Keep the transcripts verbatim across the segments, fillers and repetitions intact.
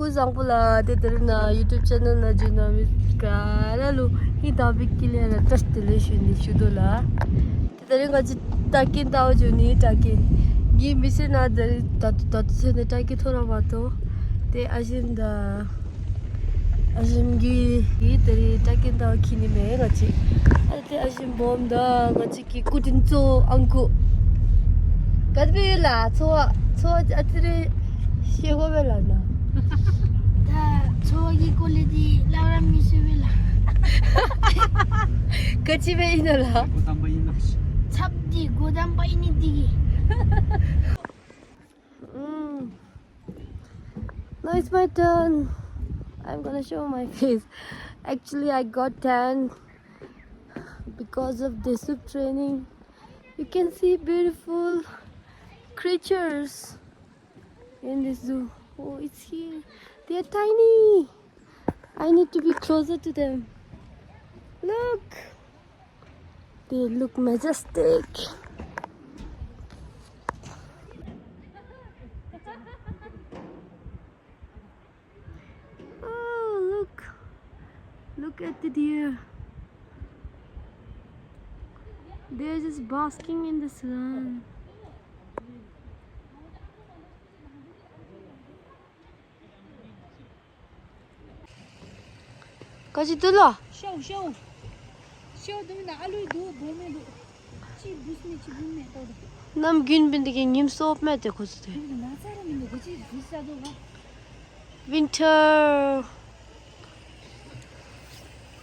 སྐུ་བཟང་པོ་ལ་དེ་ལྟར་ན་YouTube channel ན་འཇུ་ན་མི་ག་ར་ལུ་ཧི་ད་བིག་ཀི་ལེ་ར་ཏྲས་དེ་ལེ་ཞུ་ནི་ཞུ་དོ་ལ། དེ་ལྟར་ང་ཅི་ཏྲ་ཀིན་ཏའོ་འཇུ་ནི་ཏྲ་ཀིན། ངའི་མི་ཚེ་ན་དེ་ད་ད་དུ་ཚེ་ནི་ཏྲ་ཀིན་ཐོ་ར་མ་ཐོ། དེ་ཨ་ཞིམ་ད་ཨ་ཞིམ་གི་ཡི་དེ་རི་ཏྲ་ཀིན་ཏའོ་ཁི་ནི་མེ་ང་ཅི། ཨ་དེ་ཨ་ཞིམ་བོམ་ད་ང་ཅི། ཀྱི་སྐུ་དྲིན་གཙོ་བོ་ཨང་ཀུ། ག་དེ་སྦེ་ཡོད་ལ་ཚོ་བ་ཚོ་བ་ཨ་ཙི་རེ་ཤེས་གོ་བས་ལ་ན། ད་ཚོ་བ་གི་སྐོར་ལས་དེ་ལབ་ར་མི་ཤེས་བས་ལ། ག་ཅི་སྦེ་ཡིན་ནོ་ལ། སྒོ་དམ་པ་ཡིན་ནོ། ཚབ་དེ་སྒོ་དམ་པ་ཡིན་ནི་དེ་གི། Mm. Now it's my turn. I'm gonna show my face. Actually, I got tan because of this training. You can see beautiful creatures in this zoo. Oh, it's here. They are tiny. I need to be closer to them. Look. They look majestic. Oh, look. Look at the deer. They're just basking in the sun. ག་ཅི་འདུག་ལ། ཤའུ་ཤའུ། ཤའུ་འདུག་ན་ཨ་ལུའི་འདུག་བུ་མེད་འདུག་ཅི་བུས་མེད་ཅི་བུ་མེད་ཏོ་འདུག་ནམ་རྒྱུན་པིན་དེ་གི་ཉིམ་སོབ་མེད་དེ་ཁོ་ཚོ་དེ། ན་ཚ་ར་མི་འདུག་ག་ཅི་བུས་ས་འདུག་ལ། Winter.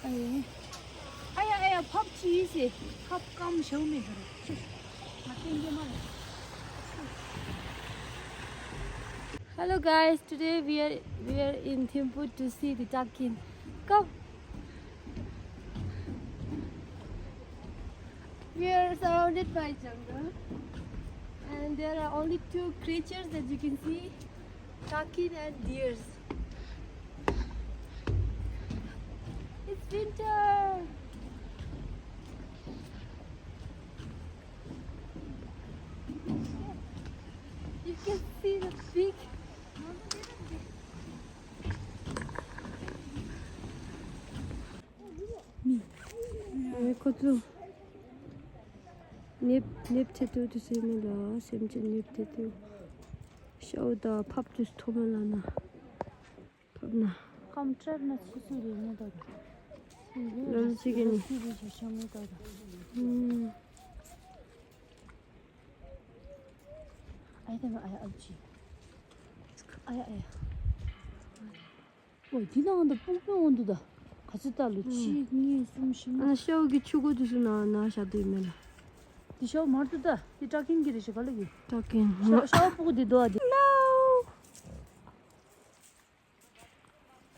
ཨ་ཡེ། ཨ་ཡ་ཨ་ཡ་ཕབ་ཅི་ཡིས་སེ། ཕབ་ཀམ་ཞའུ་མེད་འདུག་ར། ཅི། ང་ཏེན་གེ་མ་ར། Hello guys, today we are we are in Thimphu to see the takin. Come. We are surrounded by jungle and there are only two creatures that you can see, takin and deers. It's winter. You can see the big ཁོ་ཚོ་ནེབ་ནེབ་ཐེ་ཏུ་དུ་སེ་མི་ལ་སེམས་ཅན་ནེབ་ཐེ་ཏུ་ཤའུ་ད་ཕབ་ཏུ་ཐོ་མི་ལ་ན། ཕབ་ན། ཀམ་ཊར་ན་སུ་སུ་རེ་ནི་དོ། ལོ་ཅི་གི་ནི། སུ་རེ་ཞིག་ཤོང་ནི་དོ། ཨུམ། ཨ་ཡ་ཨ་ཡ་ཨ་ཅི། ཨ་ཡ་ཨ་ཡ། ཨོ་དེ་ནང་ད་སྤུག་པའི་འོང་དུ་ད། ག་ཚོད་ད་ལོ་གཅིག་གཉིས་གསུམ་བཞི་ལྔ། ཨ་ཤའུ་གི་ཆུ་གོ་དུ་སུ་ན་ན་ཤ་དུ་མེ་ལ། དེ་ཤའུ་མར་དུ་ད། དེ་ཏྲ་ཀིན་གི་རེ་ཞིག་ག་ལ་གི། ཏྲ་ཀིན། ཤའུ་ཤའུ་སྤུག་དེ་དོ་ཨ་དེ།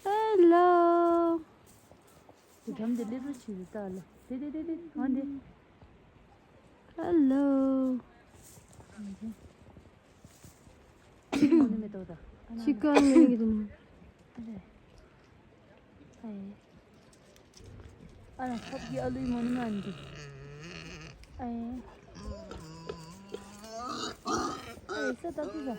Hello. དེ་འགྲམ་དེ་ལེ་རུ་ཆི་རུ་ད་ལ། དེ་དེ་དེ་དེ་ང་དེ། Hello. ཅི་མོ་ནི་མེ་ཏོག་ད། ཅི་ཀ་ནི་གི་དུ། ཨ་ལ་ཁབ་ཀྱི་ཨ་ལུའི་མོ་ནི་ང་འདི། ཨེ། ཨེ་ས་ད་ཏི་ད།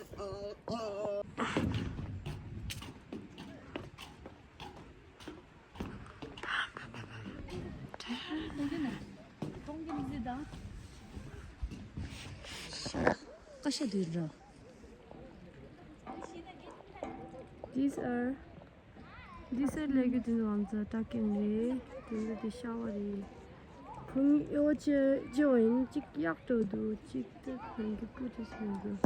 ཀ་ཤ་དུས་ར། These are, these are like དེ་ང་ཚོ་ཏྲ་ཀིན་རེད། དེ་ཚོ་དེ་ཤ་བ་རེད། ཕུང་ཡོ་ཅེ་ཅེ་བ་ཡིན། གཅིག་གཡག་འགྲོ་འདུག་གཅིག་དེ་ཕུང་གི་སྤུ་དེ་སོང་འདུག་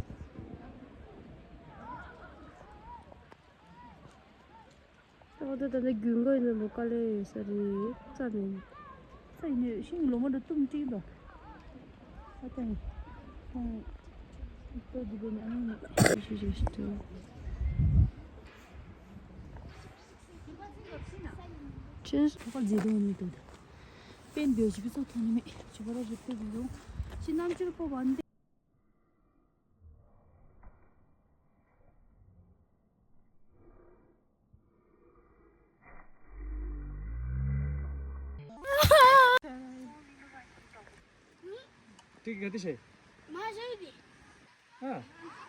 ཨོ་ད་ད་ད་རྒྱུན་གོ་ཡིན་ན་ལོ་ཀ་ལེ་ཡོད་ས་རེད། རྩ་མེད། རྩ་ཡིན་ནོ་ཤིང་ལོ་མ་འདྲ་བཏུམ་ཏིག་ད། ཨ་ད་ཡིན། ཁོང་ཏོ་འདི་གོ་ནི་ཨ་ནི་ནི། ཤི་ཤི་ཤི་ཏོ། ཅེས། ཁོ་ཀ་ལ་མཛེས་སྡུག་མི་འདུག་ད། པེན་བེའུ་ཞིག་གི་ཚོགས་ཐོན་ནི་མེད། ཅི་བ་ར་རིབ་ཏོ་གི་ཡོང་། ཅི་རྣམ་འགྱུར་པོ་བ་འདི། ཏིག་ག་ཏི་ཤེ། མ་ཤེ་བི། ཨ།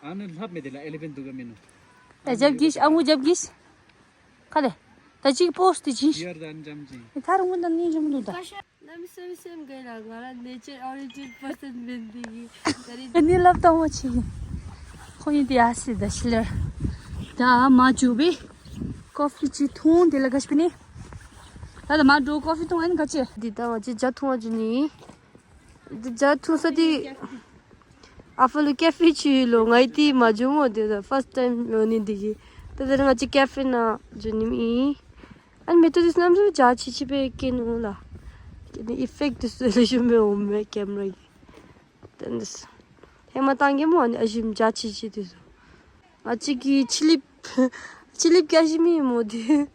ཨ་ནི་ལྷབ་མེད་དེ་ལ་ཨེ་ལི་ཕེན་འདུག་ག་མིན་ནོ། ད་རྒྱབ་གིས་ཨ་མོ་རྒྱབ་གིས། ག་ལེ། ད་ཅིག་པོ་སི་ཊི་ཅིག་ཡར་དང་འཇམ་ཅིང་། ད་རུང་ད་ནི་འཇམ་འདུག་ད། གནམ་སེམས་སེམས་གི་ལ་ང་ར་ནེ་ཅར་ཨོ་རི་ཇིན་པར་སན་མིན་འདི་གི་ད་རེད། ཨ་ནི་ལབ་དང་བ་ཆི་ཡིན། ཁོ་ཡིན་དེ་ཨ་སི་ད་ཤི་ལར། ད་མ་ཇུ་བི་ཀོ་ཕི་ཅི་འཐུང་དེ་ལ་ག་ཤི་པི་ནི། ད་ད་མ་འགྲོ་ཀོ་ཕི་འཐུང་ཨ་ནི་ག་ཅི། འདི་ད་བ་ཅི་ཇ་འཐུང་བ་ཅི་ནི། འདི་ཇ་འཐུང་ས་དེ། ཨ་ཕ་ལུ་ཀེ་ཕེ་ཆུ་ཡི་ལོ་ང་ཡི་དེ་མ་འཇུ་མོ་དེ་ད་ཕར་སི་ཊི་ཊའིམ་ཡོང་ནི་འདི་གི། ད་དེ་རིང་ང་ཅི་ཀེ་ཕེ་ན་འཇུ་ནི་མི་ཡིན། ཨ་ནི་མེ་ཏོག་དེ་སྣམ་སུ་ཇ་ཆི་ཆི་པའི་སྐྱེ་ནོ་ལ། ཨི་ཕེག་དེ་སུ་ལ་ཞུ་མེ་འོ་མེ་ཀེམ་ར་གི། དེ་འདི་སུ། ཧེ་མ་བཏང་གི་མོ་ཨ་ནི་ཨ་ཞིམ་ཇ་ཆི་ཆི་དེ་སུ། ང་ཅིག་གི་ཆི་ལིབ། ཆི་ལིབ་ཀྱ་ཞི་མི་མོ་དེ།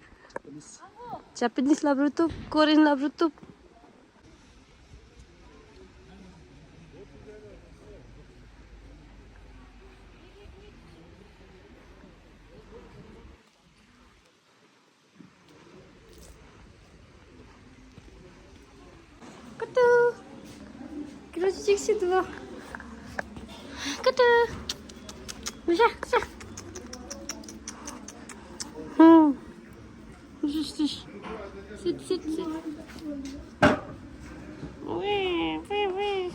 ཇ་པ་ནིས་ལབ་རུ་ཏུབ། ཀོ་རིན་ལབ་རུ་ཏུབ། ཀ་ཏུ། ཀི་ལོ་གཅིག་ཤི་འདུག་ལོ། ཀ་ཏུ། མི་ཤ་ཤ། ཧུམ། སིད་སིད་སིད། ཝེ་ཝེ་ཝེ།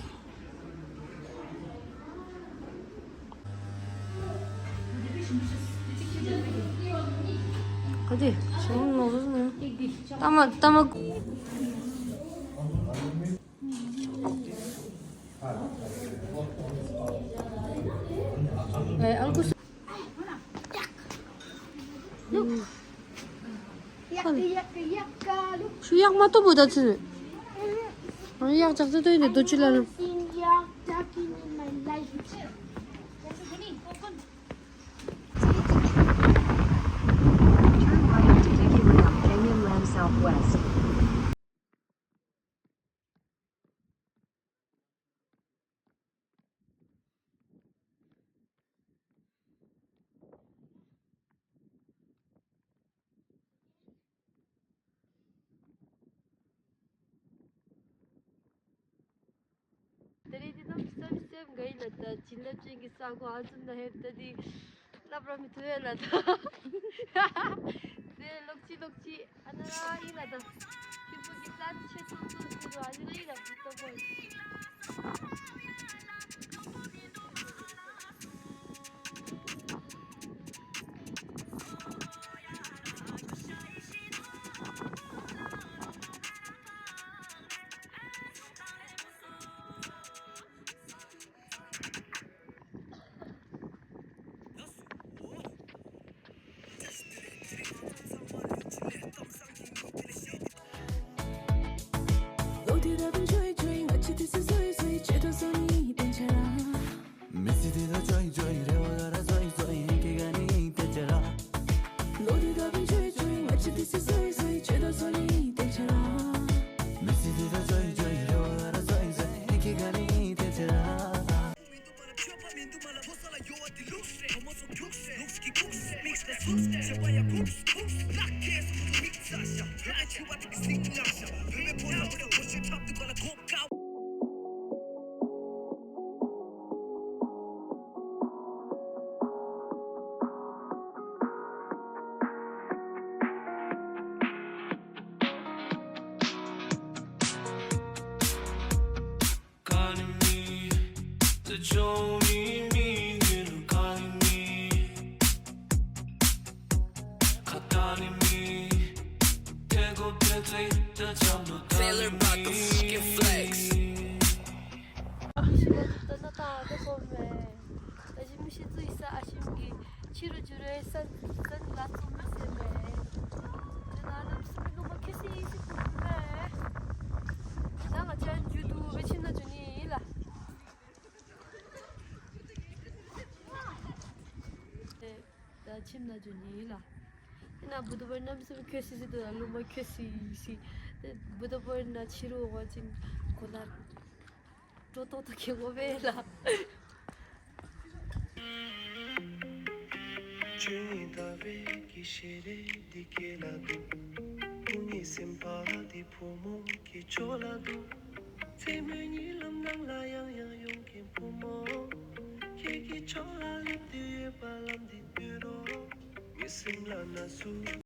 ག་དེ་ཆུང་ངུ་ནོར་བུ་ནི། ཏ་མ་ཏ་མ། ཨེ་ཨང་ཀུ་སུ། ཤུ་ཡག་མ་གཏོགས་པོ་ད་ཚུ། ཡག་ཇག་ཚ་ཏོ་ཡིན་ནི་དོ་ཆུ་ལ་ལ། Turn right onto Dicky Ram Canyon Land Southwest. ད་རེས་འདི་རྣམས་བསམ་སེམས་འགའ་ཡིན་ལ་ད་བྱིན་རླབས་ཅན་གྱི་ས་གོ་ཨ་ཙུམ་ན་ཧེབ་ད་འདི་བསླབ་ར་མི་ཐུབ་ཡ་ལ་ད། དེ་ལོག་ཅི་ལོག་ཅི་ཨ་ན་ར་ཡིན་ལ་ད། ཁྱི་པོ་གི་རྩ་ཆེ་ཚོགས་ཚོགས་ཟེར་རོ་ཨ་ནི་ར་ཡིན་ལ་འདི་ལྟ་བུ། Taylor about the fucking flex. ཞི་བ་ད་ན་ད་ད་གོ་མེ། ད་ཞི་མི་ཤི་ཙུ་ཡི་ས་ཨ་ཞིམ་གི་ཕྱི་རུ་འཇུ་རེ་ས་ས་ལ་ཙུ་མི་སེ་མེ། ད་ན་ན་སུ་མི་ནུ་མ་ཁེ་སི་ཡི་སི་ཀུ་མེ། ད་ང་ཅག་འཇུ་དུ་བེ་ཕྱི་ན་འཇུ་ནི་ལ། ད་ཁྱིམ་ན་འཇུ་ནི་ལ། ཡིན་ན་བུ་དུ་བར་རྣམ་གསུམ་ཁྱོད་སི་སི་དུ་ལ་ལུང་པ་ཁྱོད་སི་སི། བུ་དུ་བར་ན་ཕྱི་རུ་འོ་ཅིང་གོ་ན་འགྲོ་ཏོག་ཏོ་ཁྱེད་འོ་བེ་ལ། ཆོས་ཉིད་ལྟ་བའི་གི་ཤེས་རིག་འདི་སྐད་ལ་འདུག་ཁོང་ཉིད་སེམས་པ་འདི་ཕོ་མོ་གི་ཕྱོགས་ལ་འདུག་མཚན་མོའི་ཉི་ལམ་ནང་ལ་ཡང་ཡང་ཡོང་མཁན་བུ་མོ། ཁྱེད་ཀྱི་ཕྱོགས་ལ་སླེབས་དུས་ཡོད་པ་ལམ་འདི་སྟོན་རོགས། ངའི་སེམས་ལ་ན་ཟུག